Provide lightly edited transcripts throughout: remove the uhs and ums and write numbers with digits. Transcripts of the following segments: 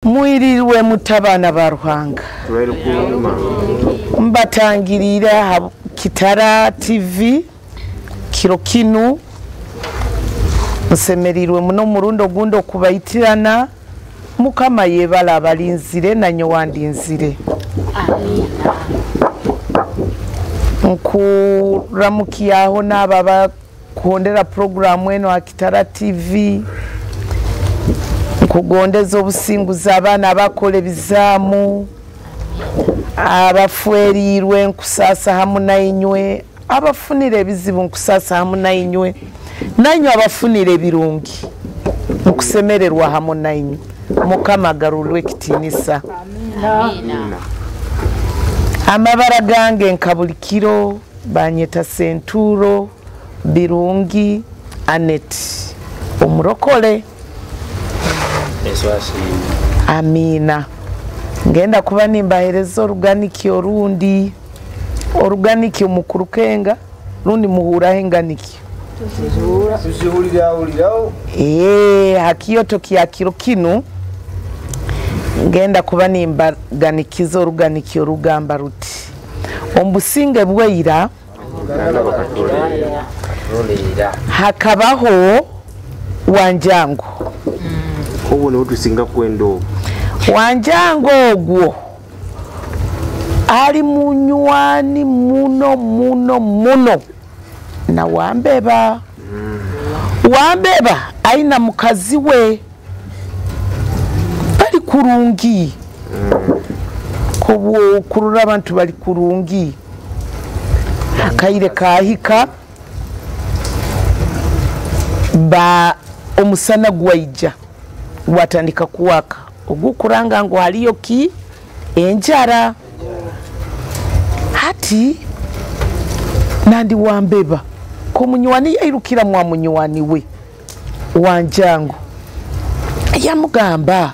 Mwirirwe mutabana ba Ruhanga. Mbatangirira ha Kitara TV kiro kinu, nsemerirwe muno murundo ogundi okubaitirana. Mukama yebala abalinzire nanyo wandinzire. Nkuramukyaho n'abo abakuhondera programu eno ha Kitara TV. Nkugondeza obusinguzi abaana abakola ebizaamu, abafwerirwe nkusasa hamu nainywe, abafunire ebizibu nkusasa hamu nainywe, nainywe abafunire ebirungi nkusemererwa hamu nainywe. Mukama agarurwe ekitinisa. Amabara gange nka buli kiro banyeta Senturo Birungi Anet omurokole. Amina. Ngenda kuba nimbahereza oruganikyo orundi, oruganikyo mukuru kenga rundi muhuraho enganikyo. Hakiyoto kya kiro kinu ngenda kuba nimbaganikiza oruganikyo rugamba ruti: omubusinge bweira hakabaho wanjango. Obu niho tusinga kwenda obu. Wanjango ogwo ali munywani muno muno muno na Wambeba. Wambeba aina mukazi we bali kurungi. Kobwo kurura abantu bali kurungi. Akaire kahika ba omusana gwaija watandika kuwaka ogukuranga ngo haliyo ki enjara. Hati nandi Wambeba ko munywani yairukira mwa munywani we Wanjango, yamugamba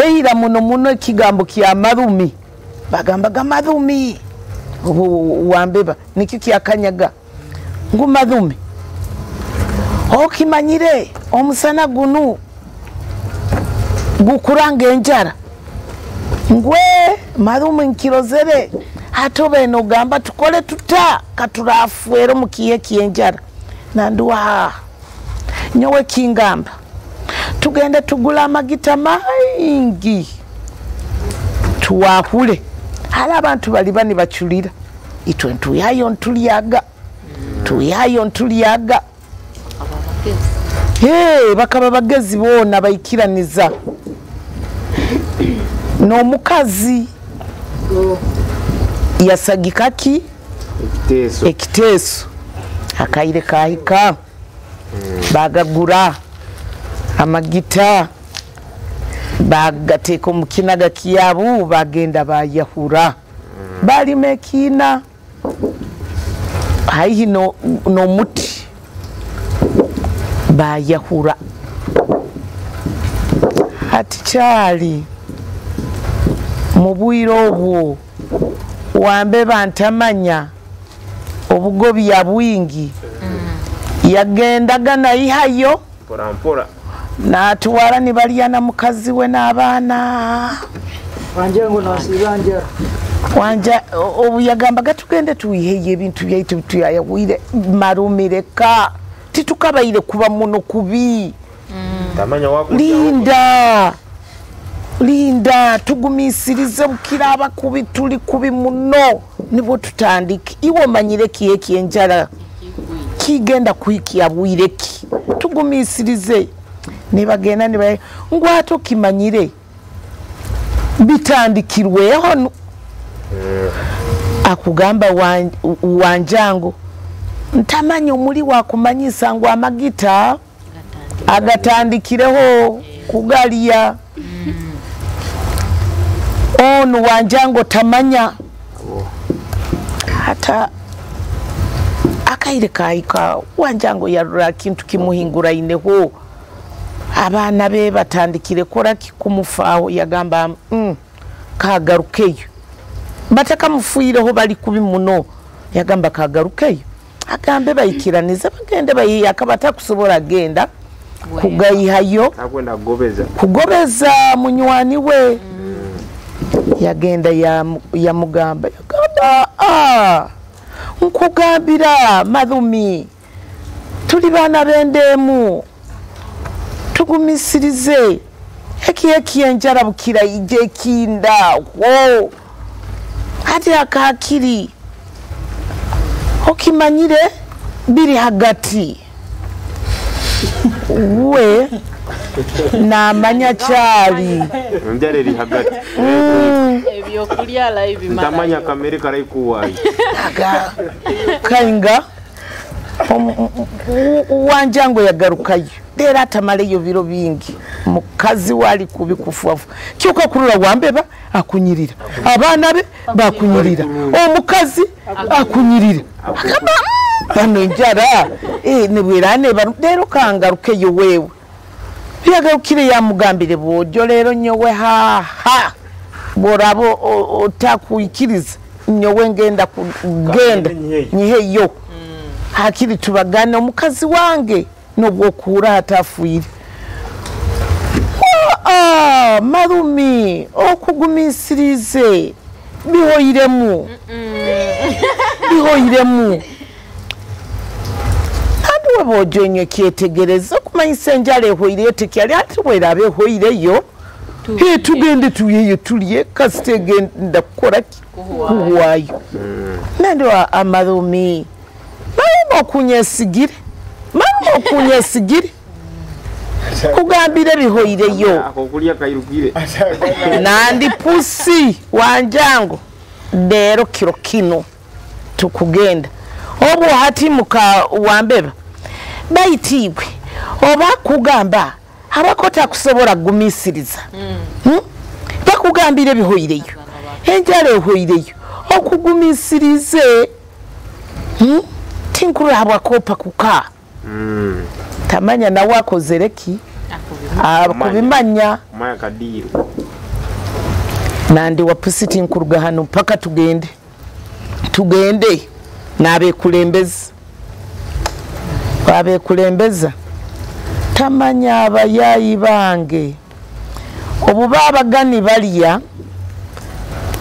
eira muno muno ekigambo kya marumi, bagambaga marumi. Wambeba nikyo kyakanyaga ngu marumi okimanyire omusana gunu gukuranga enjara. Ngwe marumi nkirozere hatobe nogamba tukole tuta katurafuero mukiye kienjara. Nanduwa nyowe kingamba tugende tugula amagita maingi tuwahule. Hala abantu baliba nibachulira itwe ntuyayo ntuliaga tuyayo ntuliaga. Bakaba bagezi bona baikiraniza n'omukazi yasagikaki ekiteeso. Akaire kahika bagagura amagita bagateka omukinaga kiyabu bagenda bayahura. Balima ekiina haihi n'omuti bayahura. Hati kyali mu bwire obwo Wambeba ntamanya obugobya bwingi yagendaga naihayo mpora mpora natwara nibalya na mukazi we n'abaana. Wanjango nasibanjara wanja obu yagambaga tugende tuiheye ebintu byaitu tuyayawire marumireka titukabaire kuba muno kubi. Tamanya wako linda linda tugumisirize mukiraba kubi tuli kubi muno nibo tutandika. Iwe manyire kiye kienjara kigenda kuhikia bwireki tugumisirize. Nibagenda niba ngwato kimanyire bitandikirweho. Akugamba Wanjango ntamanya omuli wakumanyisa ngu amagita agatandikireho kugalya. Onu Wanjango tamanya hata akaire kahika. Wanjango yarura kintu kimuhinguraineho. Abaana be batandikire kora kikumufaaho. Yagamba kagarukeyo batakamufuireho bali kubi muno. Yagamba kagarukeyo agambe baikiranize bagende bayiyaka batakusobola genda Kugaihayo. Takwenda kugobeza. Kugobeza munywani we. Yagenda yamugamba, yagamba, nkugambira Marumi, tuli baana b'endeemu, tugumisirize eki enjara bukira ije ekinda wo hati akakiri okimanyire biri hagati we namanya kyali enjara eri hagati. Ebyokulya live ntamanya kamere karaikuwayi kainga wanjango yagarukayo rero atamaleyo biro bingi, mukazi wali kubikufuafu kyuka kurura wambeba akunyirira, abaana be bakunyirira, omukazi akunyirira akamba bano enjara nibwerane rero kangarukeyo wewe. Yagarukire yamugambire bwojo rero nyowe haha borabo otakuikiriza nyowe ngenda kugenda nyiheyo hakiri tubagane omukazi wange nobwokura atafuire. Marumi okugumisirize bihoiremu bihoiremu kandi webojo enyo kyetegereza okumanyisa enjala ehoireyo tekyali ati bwerabe ehoireyo tugende tuyeyo tulye kasitegenda kukora kuhwayo. Nandi wa Amarumi maruma okunyesigire, maruma okunyesigire kugambire bihoireyo nandi pusi wanjango lero kiro kino tukugenda obwo hati muka wambeba baitiwe oba kugamba habakota kusobora gumisiriza. Bakugambire bihoireyo enjala ehoireyo okugumisirize tinkura habwakopa kuka. Tamanya nawe akozereki akubimanya maya kadiro nandi wapusi tinkuruga hano mpaka tugende tugende nabekulembeza babekulembeza. Tamanya abayayi bange obuba abagani balya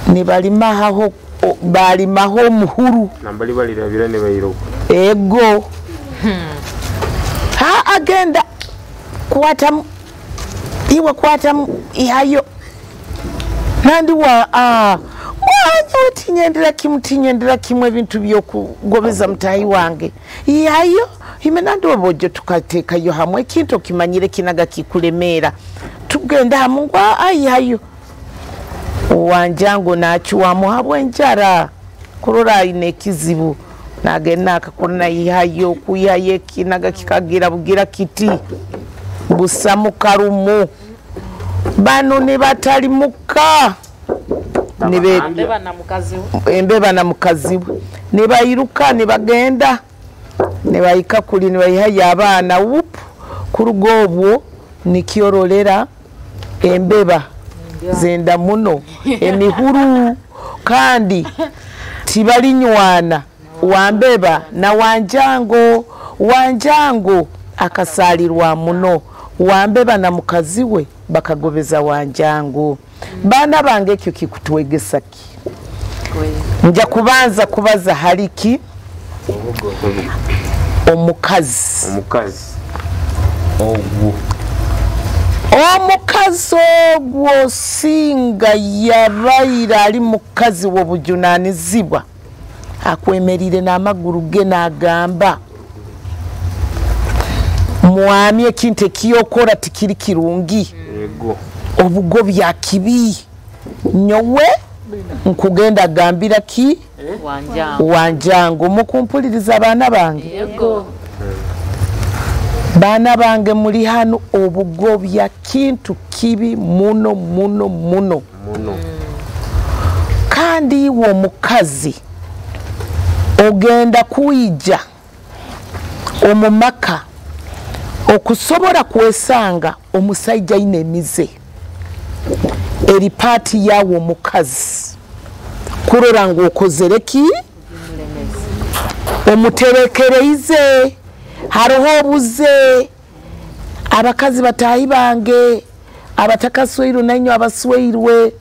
nibalimaho balimaho omuhuru nambali balirabira ne bayiro ego. Ha agenda kwatamu iwe kwatamu ihayo nandi wa wanyo tinyendera kimu tinyendera kimwe ebintu byokugobeza mutahi wange ihayo ime nandi wabojo tukatekayo hamwe ekintu kimanyire kinaga kikulemera tugenda hamwe ngwa ihayo wanjango nachuwamu habwe enjara kurora ine kizibu nagenda akakona ihayo kuihayo kinaga kikagira bugira kiti busamu karumu bano ne batali muka embeba na mukazi we ne bayiruka ne bagenda ne bayika kuli ne bayihayo abaana wupu kuruga obwo nikyorolera embeba zenda muno emihuru kandi tibalinywana wambeba na wanjango. Wanjango akasalirwa muno wambeba na mukazi we bakagobeza wanjango. Bana bange ekyo kikutwegesa ki? Nja kubanza kubaza haliki omukazi. Omukazi ogwo omukazi ogwo singa yabaire ali mukazi w'obujunanizibwa akwemerire n'amaguru ge n'agamba mwami ekintu ekiyokora tikiri kirungi yego obugobya kibi nyowe nkugenda gambira ki wanjango wanjango mukumpuliriza abaana bange yego baana bange muli hano obugobya kintu kibi muno muno muno muno. Kandi iwe omukazi ogenda kuija omumaka okusobola kwesanga omusajja ine emize eri paati yawo omukazi kurora ngu okozereki omuterekereize hariho obuze Abakazi bataahi bange abatakasweirwe nainywe abasweirwe,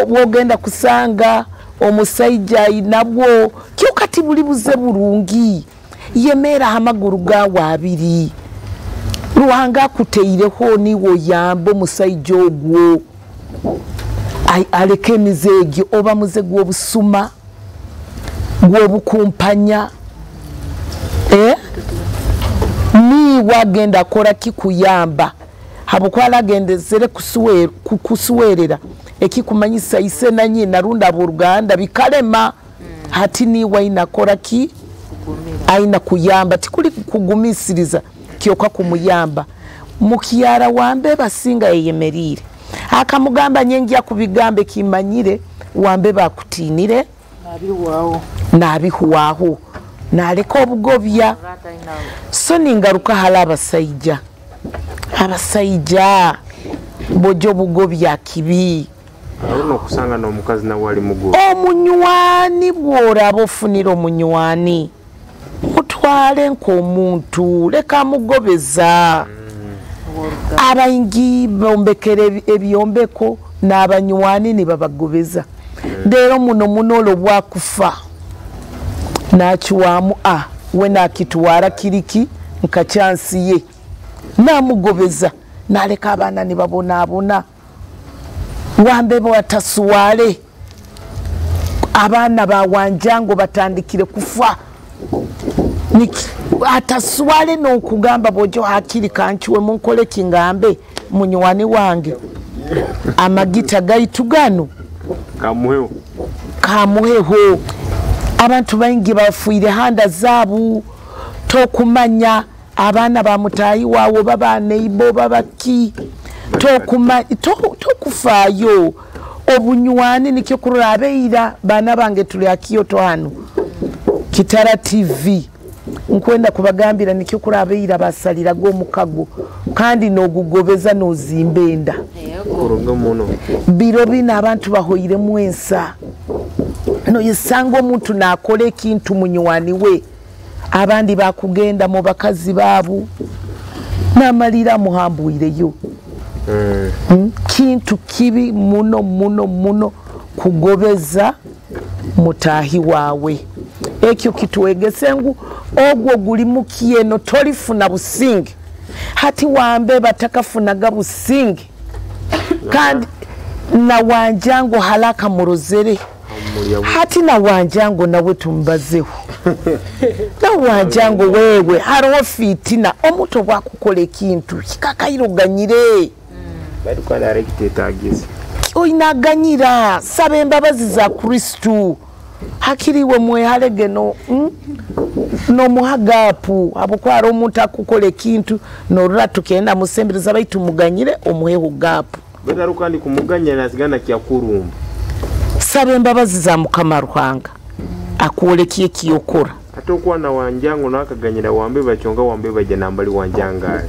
obwogenda kusanga omusaija ainabwo kyoka tibuli buze burungi, yemera hamaguru gawe abiri. Ruhanga akuteireho niwe oyambe omusaija ogwo aleke emize egyo, oba muze gw'obusuma, gw'obukumpanya, niwe agenda akora kikuyamba habwokuba aragendezere kusuwerera ekikumanyisa ise na nyina runda aboruganda bikalema. Hati niwe aina kora ki aina kuyamba, tikuli kugumisiriza kyoka kumuyamba. Mukyara wambe basinga yeyemerire akamugamba nyengi akubigambe kimanyire wambe bakutinire nabihuwaho naleka obugobya. So ningaruka hala abasaija, abasaija bojo obugobya kibi. Aruno kusanga n'omukazi nawe ali mugo. Omunywani bw'oraba ofunira omunywani mutwale nk'omuntu, leka mugobeza. Abaingi bombekere ebyombeko n'abanywani nibabagobeza. Rero muno muno olwo bwakufa nakiwamu we nakitwara kiriki nka chansi ye namugobeza, naleka abaana nibabonaabona. Wambe batasuwale abaana ba wanjango batandikire kufa, atasuwale n'okugamba bojo hakiri kankiwe munkole kingambe munywani wange amagita gaitu gano kamuheho. Abantu baingi bafuire handa zabu tokumanya abaana ba mutayi wawe baba neibo babaki tokufaayo. Obunywani nikyo kurora abeira bana bange tuli akiyoto hano Kitara TV nkwenda kubagambira nikyo kurora abeira basalira go mukago kandi nogugobeza nozimbenda biro bina abantu bahoire mwensa no yesanga omuntu nakora ekintu munywani we abandi bakugenda mu bakazi babu namalira muhambuireyo. Kintu kibi muno muno muno kugobeza mutahi wawe. Ekyo kitwegese ngu ogwo guli mukieno tolifuna businge. Hati wambe batakafunaga businge kandi na wanjango halaka murozere. Hati na wanjango nawe tumbazeho na wanjango wewe hariho fitina omuto bwakukola ekintu kikakairoganyire oinaganyira. Saba embabazi za Kristu hakiriwe mwehalege no nomuhagapu habwokuba omuntu akukola ekintu norora tukenda musembereza baitu muganyire omuheho gapu betarukandi kumuganya nasigana kyakurumba. Saba embabazi za Mukama Ruhanga akuolekie kiyokora. Atokuwa na wanjango nakaganyira wambe bachonga wambe baje nambali wanjanga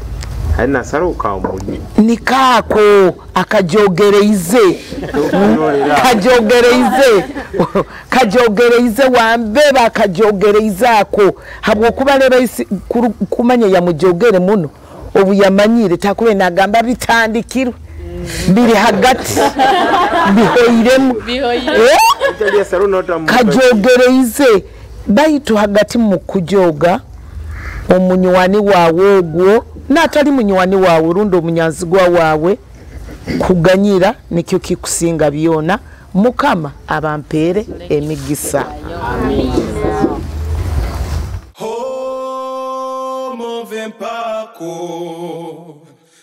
hari nasaro kamuli nikako akajogereize kajogereize wambe bakajogereize ako habwokuba leba kumanya yamujogere muno obu yamanyire takube nagamba bitandikirwe biri hagati bihoiremu kajogereize baitu hagati mu kujoga omunywani wawe ogwo natali munywani wawe rundo omunyanzigwa wawe kuganyira nikyo kikusinga byona. Mukama abampere emigisa.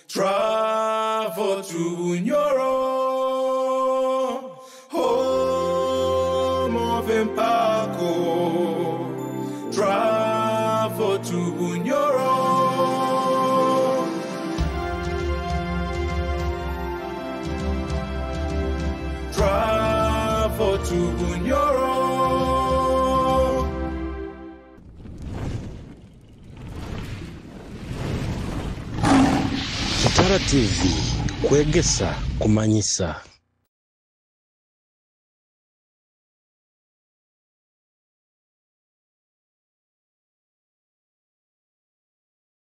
Travel to Bunyoro, home of Empako. Travel to Bunyoro. Travel to Bunyoro. Kitara TV kwegesa kumanyisa.